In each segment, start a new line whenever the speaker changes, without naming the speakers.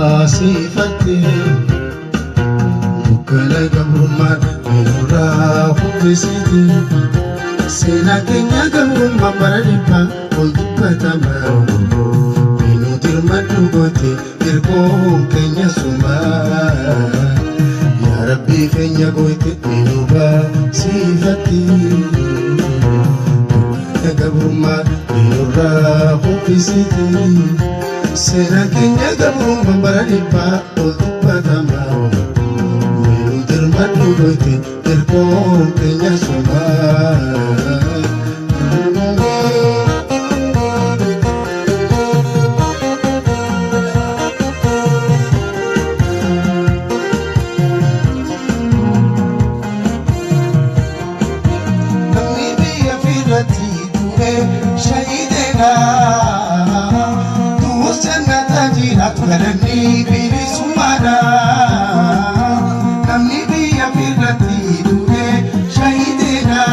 baasifatte. Dukkana gabrummaa nurraa kuffisiti. Seenaa keenya gabrummaa bara dhibbaa ol dubbatama. Minuu dirmadhu goote hirkoon keenya suma. Yaa Rabbii keenya goote minuu baasifatti. Dukkana gabrummaa nurraa kuffisiti. Seenaa keenya gabrummaa bara dhibbaa ol dubbatama. Minuu dirmadhu goote hirkoon keenya suma. Namni biyya firratti du'e shahideedha. Du'us jannata jiraatu galanni bilisummaadha. Namni biyya firratti du'e shahideedha.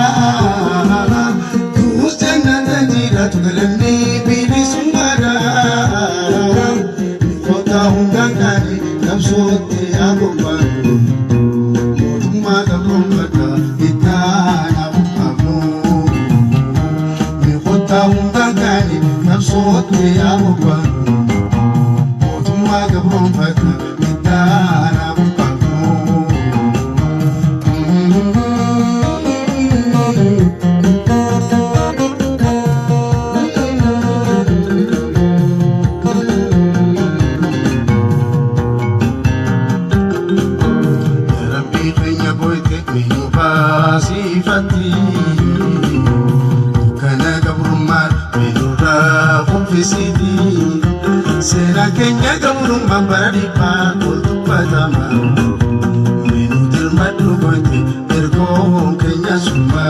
Du'us jannata jiraatu galanni bilisummaadha. Kota hundaan kaane qabsootti haa qophaa'u. Mootummaa gabroonfata ittaana buqqaafnu. Miqoota hundaan kaane qabsootti haa qophaa'u. Mootummaa gabroonfata ittaana buqqaafnu. Yaa Rabbii keenya goote minuu baasifatti. Dukkana gabrummaa minurraa kuffisiti. Seenaa keenya gabrummaan bara dhibbaa ol dubbatama. Minuu dirmadhu goote ergoon keenya suma.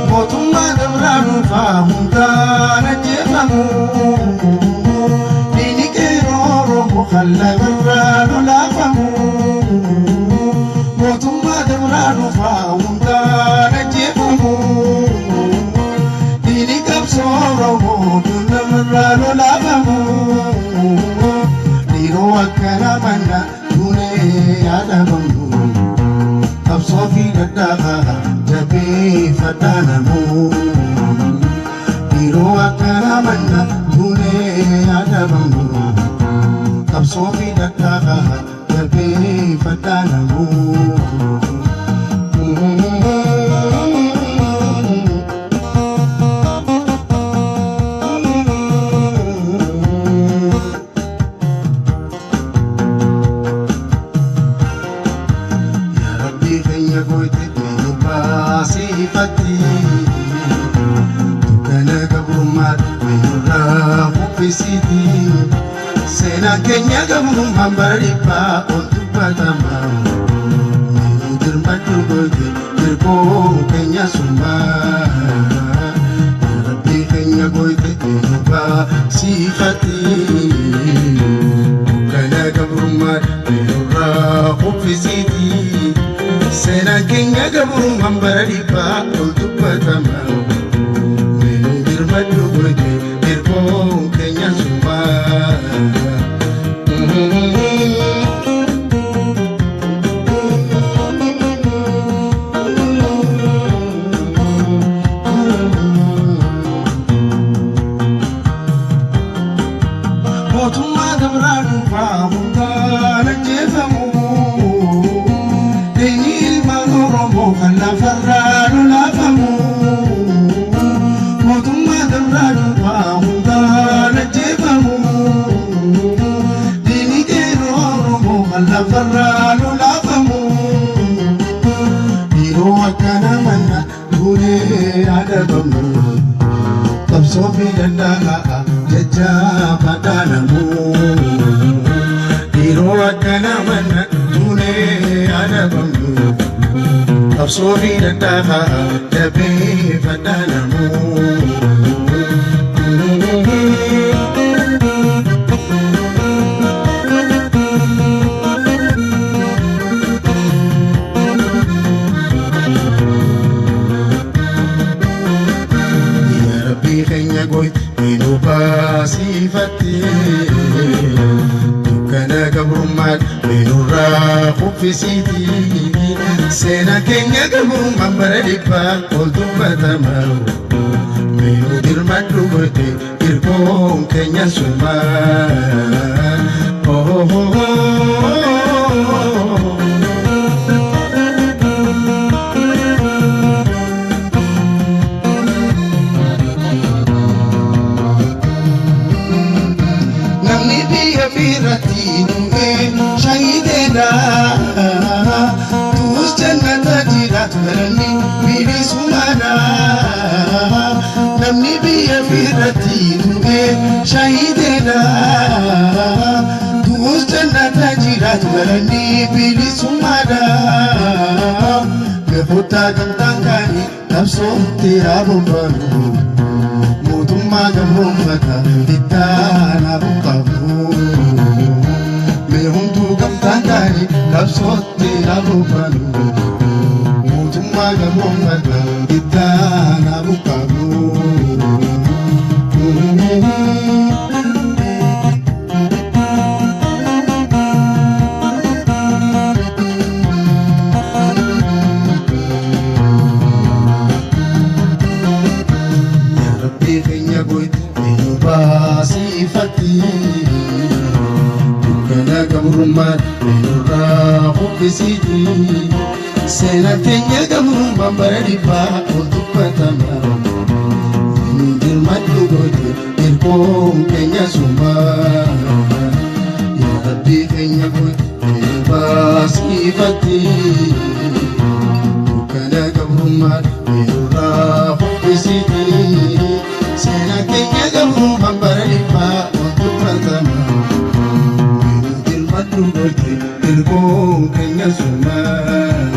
Mootummaa dabraa dhufaa hundaan ajjeefamu. Diini qeerroo Oromoo kan lafarraa lolaafamu. Mootummaa dabraa dhufaa hundaan ajjeefamu. Diini qabsoo Oromoo kan lafarraa lolaafamu. Dhiiroo akkana manna duunee yaadamamnu. Qabsoo fi dadhabaa jabeeffadhaa namuu. Yeroo akkana manna duunee yaadamamnu. Qabsoo fi dadhabaa jabeeffadhaa namuu. Yaa Rabbii keenya goote nu baasifatti. Dukkana gabrummaa nurraa kuffisiti. Seenaa keenya gabrummaan bara dhibbaa ol dubbatama. Minuu dirmadhu goote hirkoon keenya suma. Yaa Rabbii keenya goote nu baasifatti. Dukkana gabrummaa nurraa kuffisiti. Seenaa keenya gabrummaan bara dhibbaa ol dubbatama. Minuu dirmadhu goote hirkoon keenya suma. Mootummaa dabraa dhufaa hundaan ajjeefamu. Diinni ilmaan Oromoo kan lafarraa lolaafamu. Mootummaa dabraa dhufaa hundaan ajjeefamu. Diinni qeerroo Oromoo kan lafarraa lolaafamu. Yeroo akkana manna duunee yaadamamnu. Qabsoo fi danda'aa jajjabaadhaa namuu. Yeroo akkana manna duunee yaadamamnu. Qabsoo fi danda'aa jabeeffadhaa namuu. Dukkana gabrummaan nurraa kuffisiiti. Seenaa keenya gabrummaan bara dhibbaa ol dubbatama. Mee dirmadhu gootee hirkoon keenya sumaa. Oh, oh, oh, oh. Namni biyya biratti du'ee shahideedha. Tuus jannata jiraatu galanni bilisumaadha. Namni biyya biratti du'ee shahideedha. Tuus jannata jiraatu galanni bilisumaadha. Gafoota gamtaan kaanii qabsootti haa bobba'u. Mootummaa gabroonfata bittaan haa buqqaafu. Mee hunduu gamtaan kaanii qabsootti haa bobba'u. Mootummaa gabroonfata bittaan haa buqqaafu. Yaa Rabbii keenya goyte nu baasifatti. Dukkana gabrummaan nurraa kuffisiiti. Seenaa teenya gabrummaan bara dhibbaa ol dubbatama. Nu dirmadhu goote hirkoon keenya sumaa. Yaa Rabbii keenya goyte nu baasifatti. Dukkana gabrummaan nurraa kuffisiiti. Seenaa keenya gabrummaan bara dhibbaa ol dubbatama. Nu dirmadhu goote hirkoon keenya sumaa.